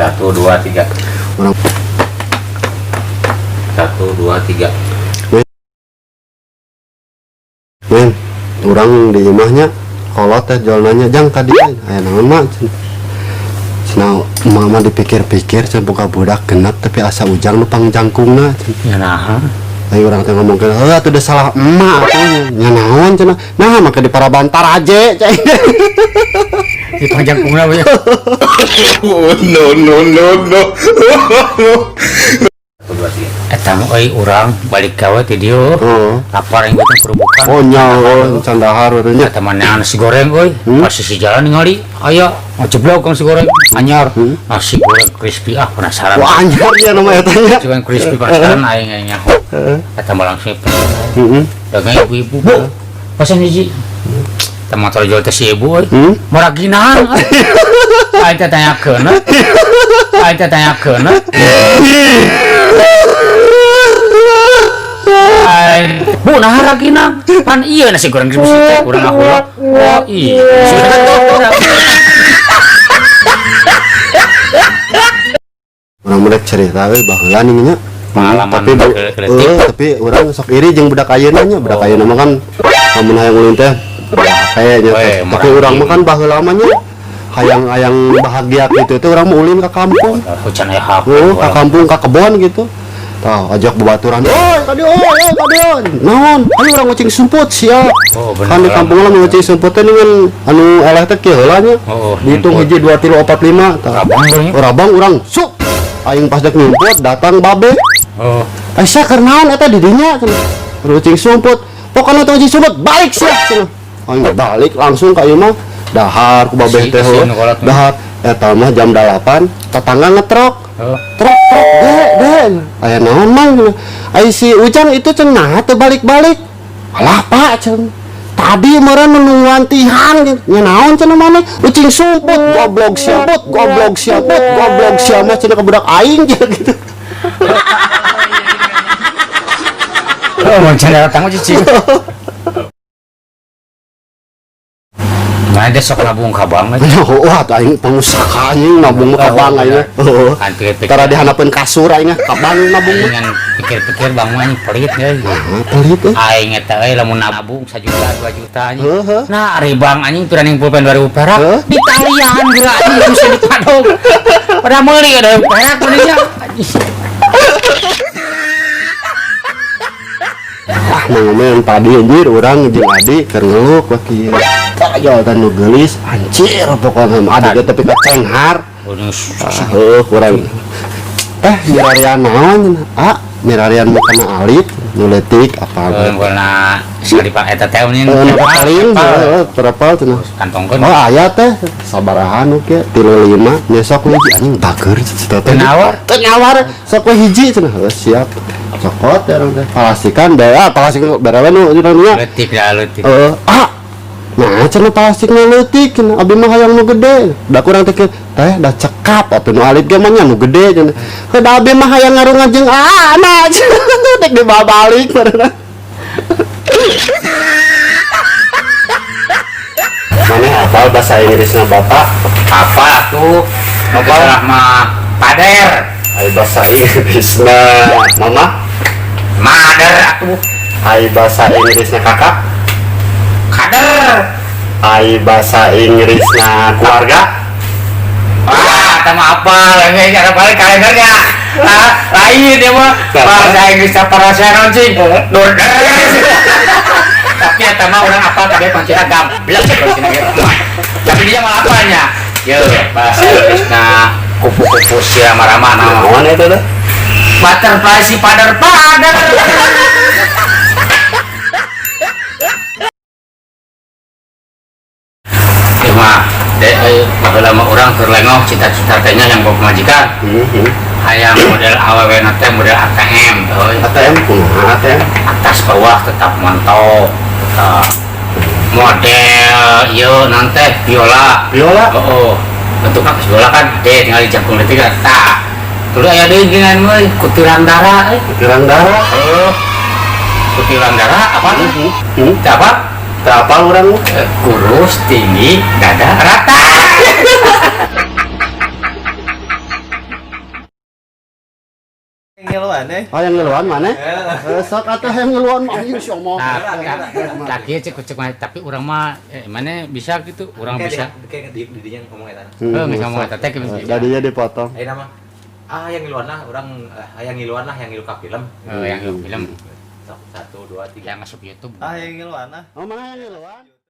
1, 2, 3. Orang 1, 2, 3. Men, urang di imahnya kolot teh jual nanya jang ka dieu aya naon mak cenah mama dipikir-pikir cenah boga budak genep tapi asa ujang nu pangjangkungna cenah. Ya nah. Ayo urang teh ngomong heuh atuh udah salah emak atuh nya naon cenah. Nah make di parabantar aja cai. Di pangjangkungna we. Oh, no, no, no, no. 1, 2, 3. Eta mah euy urang balik gawe ti dieu. Oh. Lapar aing teh perubukan. Oh nya oh can dahar urang nya. Eta mah neangan nasi goreng euy. Pas sisi jalan ningali aya ngajeblok nasi goreng anyar. Nasi goreng crispy ah penasaran. Wah anyar ya nama eta nya. Nasi goreng crispy penasaran aing aing nyaho. Eta mah langsung Heeh. dagang ibu-ibu. Bu, pesan hiji. Eta motor jual teh si ibu euy. Maraginan. Aing teh tanyakeun. Aing teh tanyakeun. Bu, nah raginan. Pan iya nasi goreng crispy teh urang ngahulak. Oh iya. Urang merek cerita euy baheula nih nya. Pengalaman Tapi tapi urang sok iri jeung budak ayeuna nya. Budak ayeuna mah kan lamun hayang ulin teh kayaknya. Tapi urang mah kan baheula mah nya hayang-hayang bahagia gitu teh urang mah ulin ka kampung. Hujan aya HP. Ka kampung ka kebon gitu. Tah ajak babaturan. Oi, kadieu, oi, kadieu. Naon? Ayo urang ngocing sumput sia. Oh, bener. Kan di kampung lah ngocing sumput teh dengan anu eleh teh kieu heula nya. Oh, dihitung hiji 2 3 4 5 tah. Rabang nya. Rabang urang sup. Aing pas dek nyumput datang babe. Oh. Aisyah keur naon eta di dinya cenah. Ngocing sumput. Pokona teh ngocing sumput balik sia cenah. Aing balik langsung ka ieu mah dahar ku babe teh. Dahar eta mah jam 8 tetangga ngetrok. Trok trok dek dek aya naon mang ai si Ujang itu cenah teu balik-balik. Alah Pak cenah. Tadi meureun nungguan tihan nya naon cenah maneh ucing sumput goblok sia goblok sia goblok sia mah cenah ka budak aing gitu. Oh, mun cenah datang mah cicing. Nah, dia sok nabung ka bank aja. Wah, aing pengusaha anjing nabung ka bank aing. Heeh. Tara dihanapeun kasur aing ka bank nabung mah. Dengan pikir-pikir bang mah pelit euy. Nah, pelit euy. Aing eta euy lamun nabung 1 juta 2 juta anjing. Nah, ari bank anjing piraning pulpen 2000 perak. Ditalian geura anjing bisa dipadog. Pada meuli ada perak meulinya. Ah, mang tadi anjir urang jeung adi keur ngeluk we kieu. Tah nu geulis anjir pokona mah adi teh tapi ka cenghar. Heuh urang. Teh mirarian naon ah mirarian mukana alit nu leutik apa. Warna salipa eta teh eunin. Paling heuh terapal cenah. Kantongkeun. Oh aya teh sabaraha nu kieu 35 nya sok hiji anjing bager cita teh. Teu nawar. Teu nawar sok we hiji cenah. Heuh siap. Cokot ya orang teh palastikan bera plastik bera we nu nya. Leutik da leutik. Heeh. Ah. Nah, cenah plastikna leutik cenah abi mah hayang nu gede. Da kurang teh teh da cekap atuh nu alit ge mah nya nu gede cenah. Heuh da abi mah hayang ngarungan jeung anak dek dibawa balik bareuna. Maneh hafal bahasa Inggrisna Bapak? Apa atuh? Apa mah pader. Ai bahasa Inggrisna Mama? Mother atuh. Ai bahasa Inggrisna Kakak? Kader. Ai bahasa Inggrisna keluarga? Wah, sama apa? Ini cara balik kalendernya. Nah, lain dia mah bahasa Inggrisna paraseron sih. Durder. Tapi eta mah urang apa kabeh kuncina gablek kuncina gitu. Tapi dia malah apanya? Ye, bahasa Inggrisna kupu-kupu si rama-rama naon eta teh? Butterfly si pader-pader. Ieu mah deh baheula mah urang keur lengoh cita-cita teh nya yang boga pamajikan. Hayang model awewe na teh model ATM euy. ATM kumaha ATM? Atas bawah tetap mentok. Tetap. Model ieu naon teh biola. Biola? Heeh. Bentukna geus biola kan gede tinggal dijangkung leutik kan. Tah. Tuluy aya deui geuningan euy kutilang dara euy. Kutilang dara? Heeh. Kutilang dara apa? Teh apa? Teh apa urang? Kurus, tinggi, dada rata. ngiluan eh. Hayang ngiluan mana? Eh, sok atuh hayang ngiluan mah ieu si omong. Nah, kieu cek cek mah, tapi urang mah mana bisa gitu, urang bisa. Kayak di dinya ngomong eta. Heuh, geus ngomong eta teh gitu. Jadinya dipotong. Ayeuna mah ah yang ngiluan lah urang, hayang ngiluan lah, yang ngilu ka film. Yang film. Sok, satu, dua, tiga. Yang masuk YouTube. Ah, yang ngiluan ah. Oh, mana yang ngiluan?